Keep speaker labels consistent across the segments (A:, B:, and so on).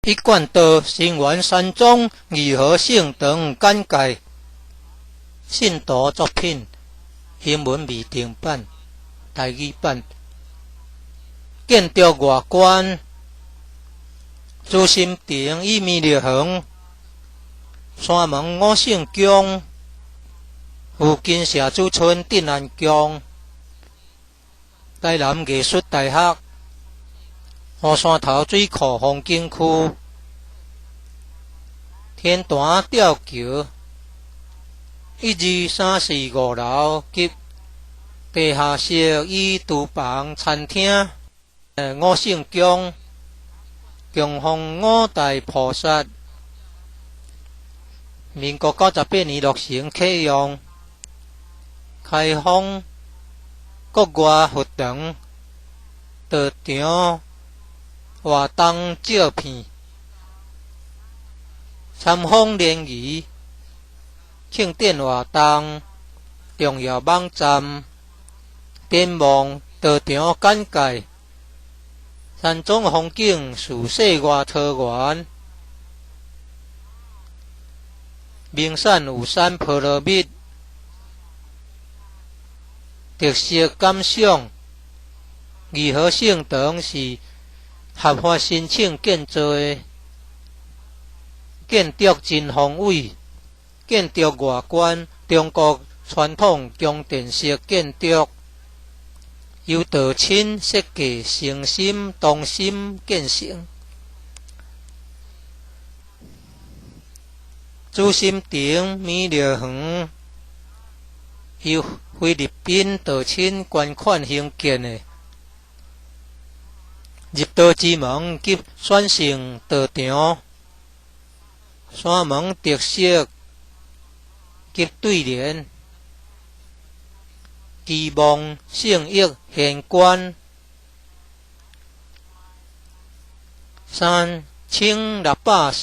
A: 一貫道新源山莊義和聖堂簡介，信徒作品，英文未定版，台語版。建築外觀，慈心亭與彌勒園，山門五聖宮，附近社子村鎮安宮，台南藝術大學，烏山頭水庫風景區。天壇吊橋，一二三四五樓及地下室與廚房、餐廳。五聖宮供奉五大菩薩。民國98年落成啟用，開放國外佛堂道場活動照片。參訪聯誼、慶典活動、重要網站、展望道場簡介、山莊風景是世外桃源、名山有山波羅蜜、特色感想、義和聖堂是合法申請建造的。建築真宏偉，建築外觀中國傳統宮殿式建築，由道親設計，誠心動心建成。慈心亭彌勒園由菲律賓道親捐款興建的。入道之門及選聖道場。山門特色及對聯，期望聖益玄關，3600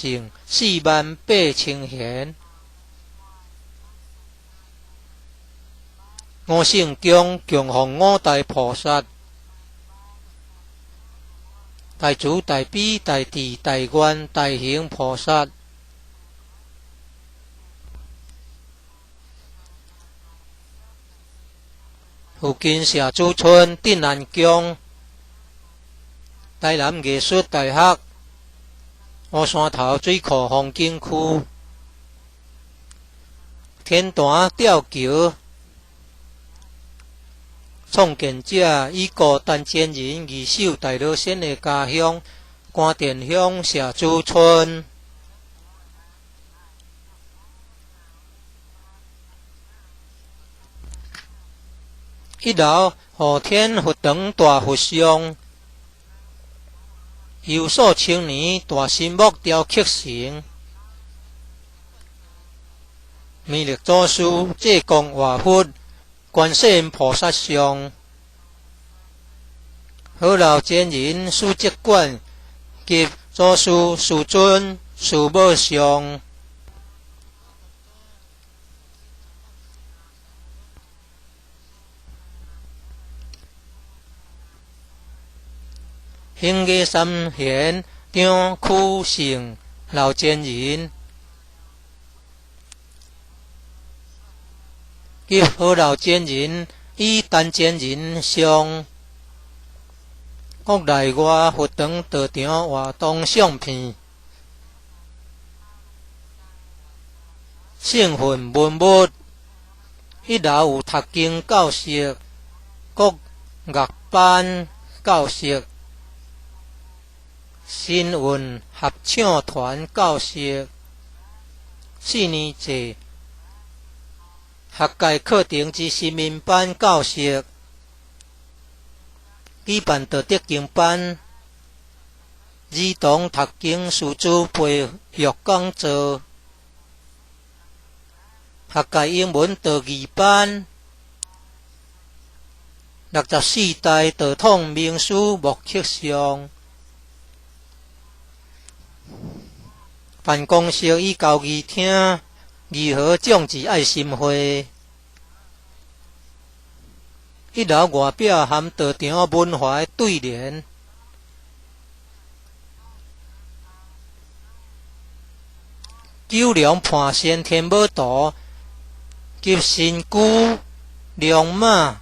A: 乘48,000弦，五聖宮供奉五大菩薩，大慈大悲大智大願大行菩薩。附近社子村鎮安宮、台南藝術大學、烏山頭水庫風景區、天壇吊橋，創建者已故陳前仁二手大老先的家鄉關田鄉社子村。一樓昊天佛堂大佛像，由數千年大神木雕刻成。彌勒祖師濟公活佛觀世音菩薩像，何老真人史跡館及祖師師尊師母像。興藝三賢張曲勝老前人及何老前人與陳前人像，國內外佛堂道場活動相片，聖訓文物，一樓有讀經教室、國樂班教室。新韻合唱團教室，四年制學界課程之新民班教室，舉辦道德經班、兒童讀經師資培育講座、學界英文道義班、64代道統名師木刻像。辦公室與交誼廳，義和眾志愛心會，一樓外表含道場文化對聯，九龍盤仙天舞圖及神龜龍馬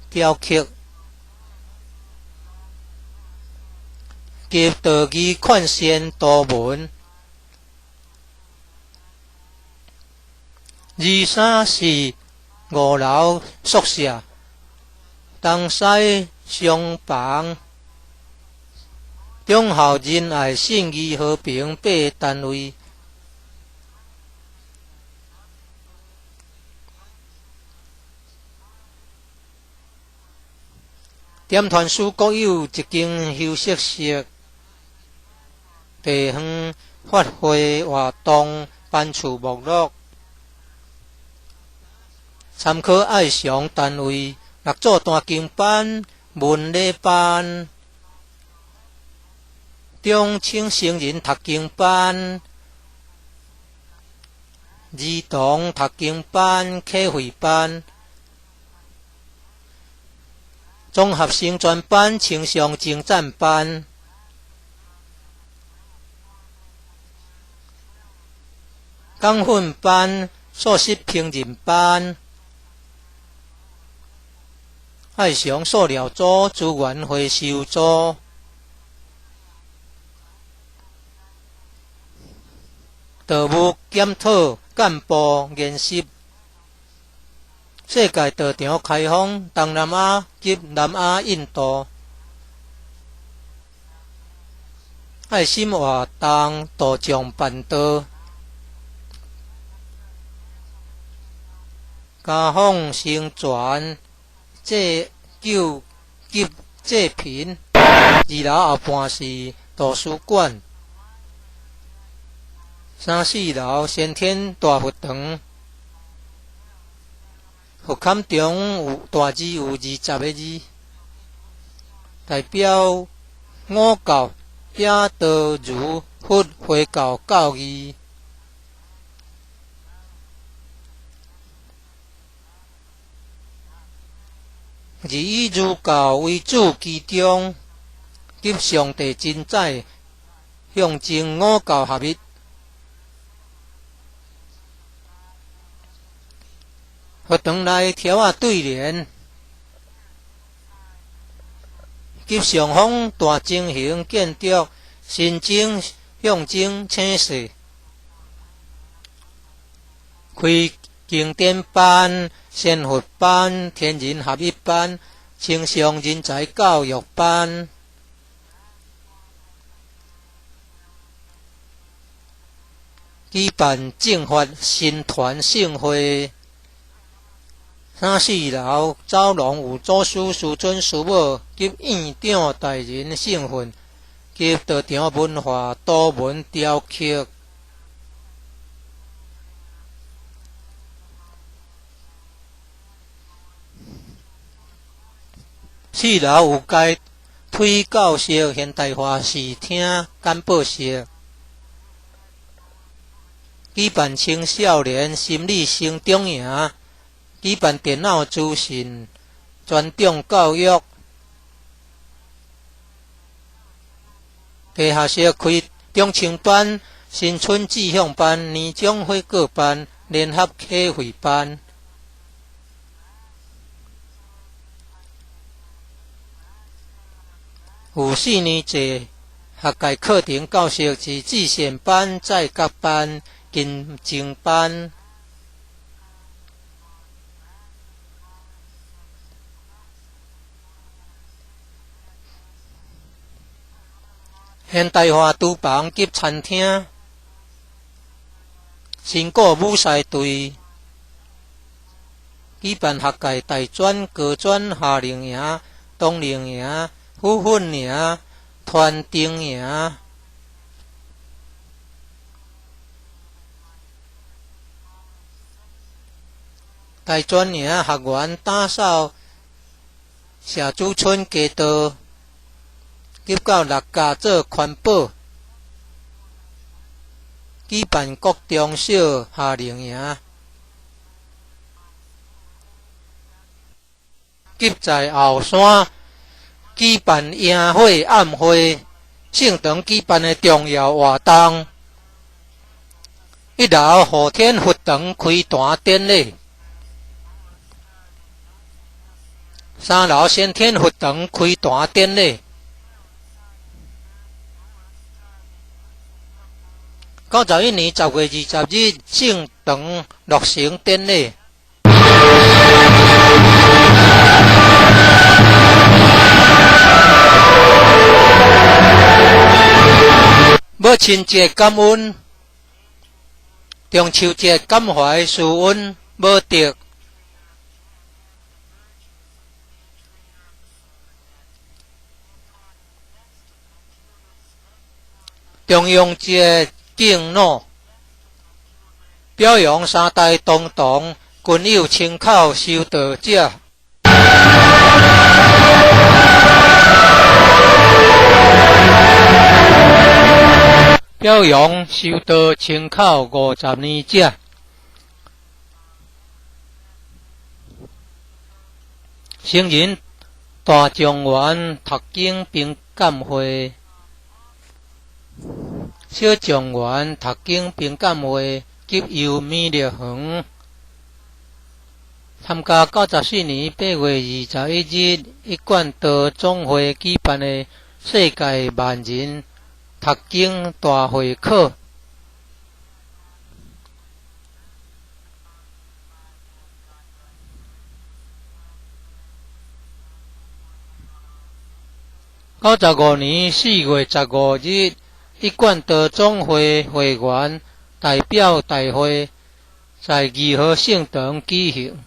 A: 雕刻及道義勸善圖文。二、三、四、五樓宿舍，東西雙房，忠孝仁愛信義和平八單位。點傳師閣有一間休息室，地方法會活動班次目錄，參考愛常單位六祖壇經班、文禮班、中青成人讀經班、兒童讀經班、啟慧班、綜合成全班、青商精湛班、講訓班、素食烹飪班、愛常塑料組、資源回收組、道務檢討幹部研習。世界道場開放東南亞及南亞印度愛心活動道場辦道，家訪成全濟救急濟貧。二樓後半是圖書館，三四樓先天大佛堂。佛龕中有大字有20個字，代表五教、耶道儒佛回教教義。而以儒教為主，其中及上帝真宰，象徵五教合一。佛堂內柱仔對聯及上方大鐘形建築，神鐘象徵請示。開經典班、仙佛班、天人合一班、青商人才教育班。舉辦正法新團盛會。三四樓走廊有祖師、師尊、師母及院長大人聖訓及道場文化圖文雕刻。四樓有階梯教室、現代化視聽簡報室，舉辦青少年心理成長營。舉辦電腦資訊專長教育，地下室開中青班、新春志向班、年終悔過班、聯合啟慧班。有四年制學界課程教室是至善班、在覺班、金精班。現代化廚房及餐廳，新鼓舞獅隊，舉辦學界大專、高專夏令營、冬令營、暑訓營、團丁營。大專營學員打掃社子村街道。及到六甲做環保，舉辦國中小夏令營，及在後山舉辦營火暗會，聖堂舉辦的重要活動。一樓昊天佛堂開壇典禮。三樓先天佛堂開壇典禮。91年10月20日，聖堂落成典禮。母親節感恩，中秋節感懷師恩，無德。重陽節敬老，表揚三代同堂，群友親口修道者。表揚修道親口50年者。成人大狀元讀經評鑑會，小狀元讀經評鑑會及遊彌勒園，參加94年8月21日一貫道總會舉辦的世界萬人讀經大會考。95年4月15日，一貫道總會會員代表大會在義和聖堂舉行。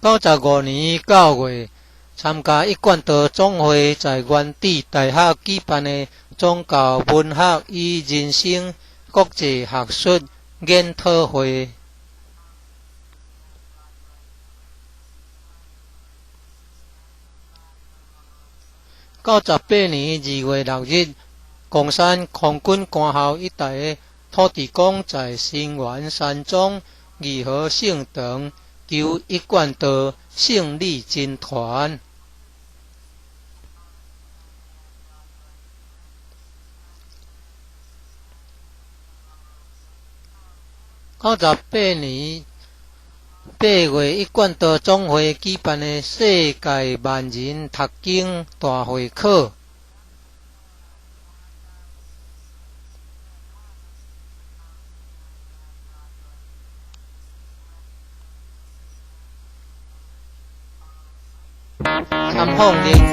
A: 95年9月，參加一貫道總會在原智大學舉辦的宗教文學與人生國際學術研討會。98年2月6日，岡山空軍官校一帶的土地公在新園山莊義和聖堂求一貫道勝利真傳。98年8月，一貫道總會舉辦的世界萬人讀經大會考。參訪聯誼，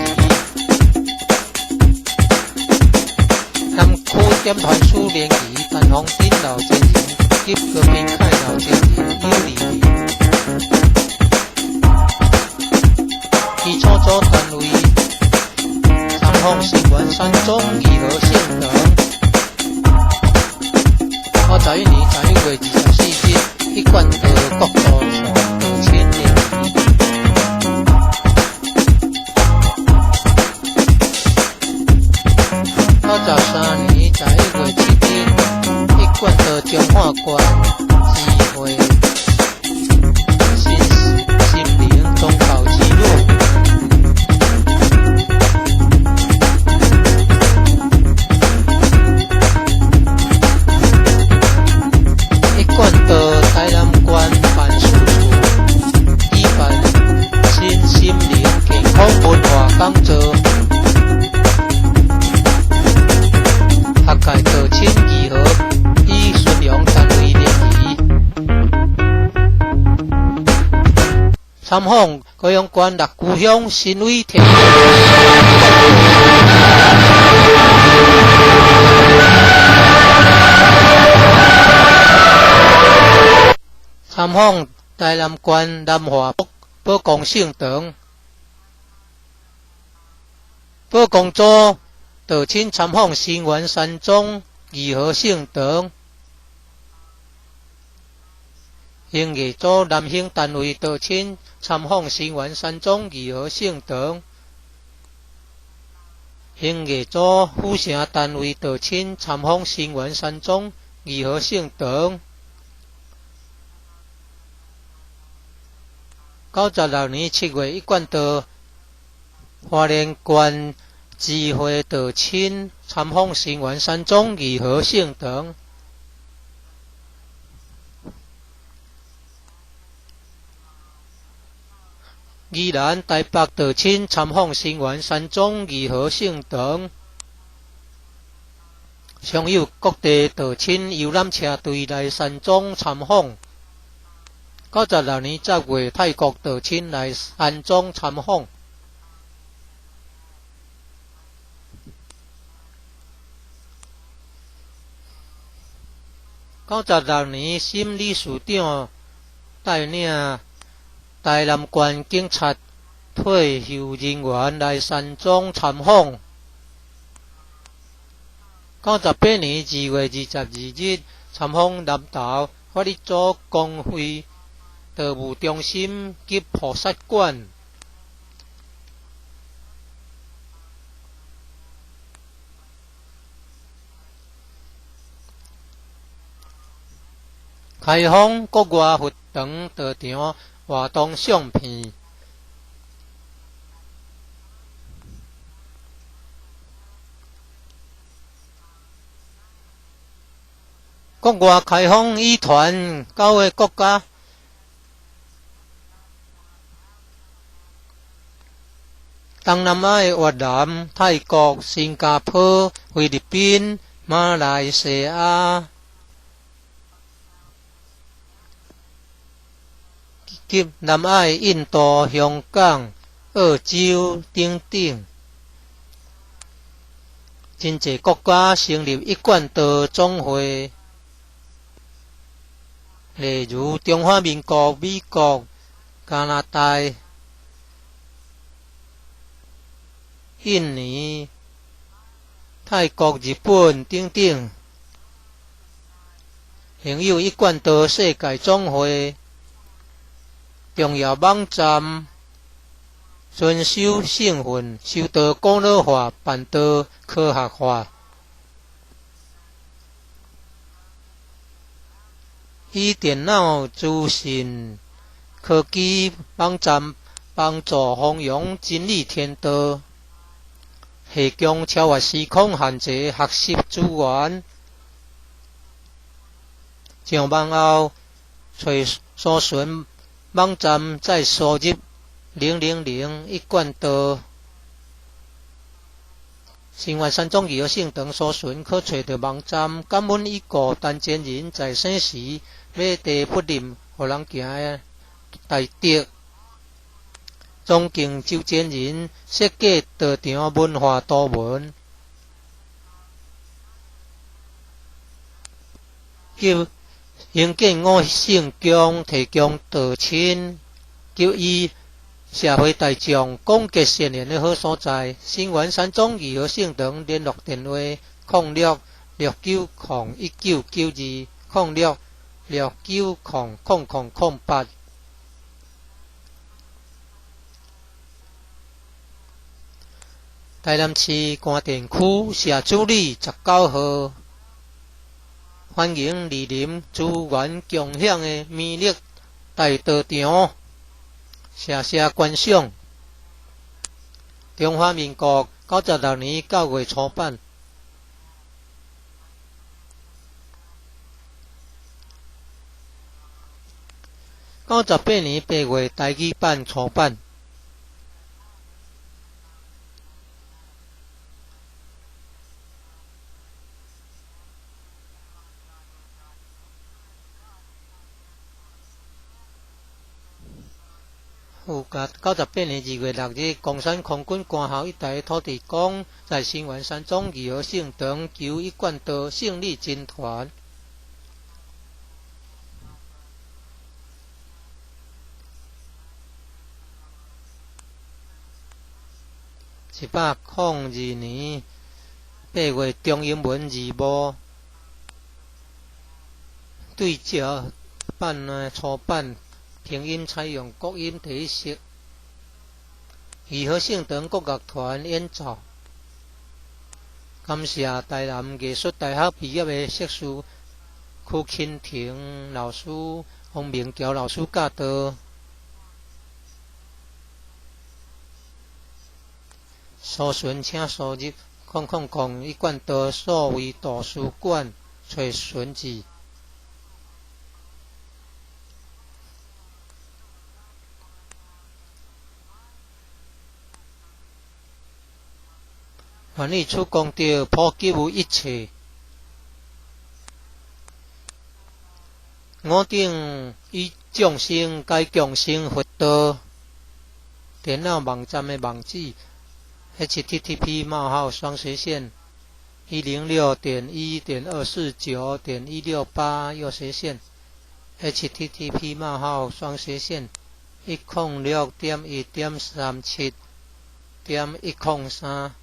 A: 南區點傳師聯誼，陳鳳珍老前人及高平凱老前人友誼基礎組單位參訪新園山莊義和聖堂。91年11月24日，一貫道國道道親聯誼。93年11月7日，一貫道彰化縣支會新心靈宗教之旅。一貫道台南縣辦事處舉辦新心靈健康文化講座。學界道親義和與巡陽單位聯誼，參訪高雄縣六龜鄉新偉天。參訪台南縣南華寶光聖堂，寶光組道親參訪新園山莊義和聖堂，興藝組南興單位道親參訪新園山莊義和聖堂，興藝組府城單位道親參訪新園山莊義和聖堂。96年7月，一貫道花蓮縣智慧道親參訪新源山莊義和聖堂。宜蘭臺北道親參訪新源山莊義和聖堂。常有各地道親遊覽車隊來山莊參訪。96年10月，泰國道親來山莊參訪。96年，沈理事長帶領臺南縣警察退休人員來山莊參訪。98年2月22日，參訪南投法律組公會道務中心及菩薩館。開放國外佛堂道場活動相片。國外開放語團九个國家。東南亞的越南、泰國、新加坡、菲律賓、馬來西亞及南亞的印度、香港、澳洲等等，真濟國家成立一貫道總會，例如中華民國、美國、加拿大、印尼、泰國、日本等等，另有一貫道世界總會。重要網站遵守聖訓，修道古老化，辦道科學化，以電腦資訊科技網站幫助弘揚真理天道，提供超越時空限制學習資源。上網後，揣搜尋網站，再輸入000一貫道新源山莊義和聖堂搜尋，可揣著網站。感恩已故陳前仁在生時馬地不忍，予人行的大德。尊敬周前仁設計道場文化圖文及興建五聖宮，提供道親及與社會大眾廣結善緣的好所在。新源山莊義和聖堂聯絡電話：06 690 1992，06 690 0008。台南市官田區社子里19號。歡迎蒞臨資源共享的美麗大道場，謝謝觀賞。中華民國96年9月初版。98年8月台語版初版。有甲98年2月6日，岡山空軍官校一帶土地公在新源山莊義和聖堂求一貫道勝利真傳。102年8月，中英文字幕對照版的初版。拼音採用國音第一式，義和聖堂國樂團演奏。感謝台南藝術大學畢業的碩士許钦庭老師、王明橋老師教導。搜尋請輸入000一貫道數位圖書館揣尋字。願以此功德普及於一切。我等與眾生皆共成佛道。電腦網站的網址：http://106.1.249.168右斜線 http://106.1.37.103。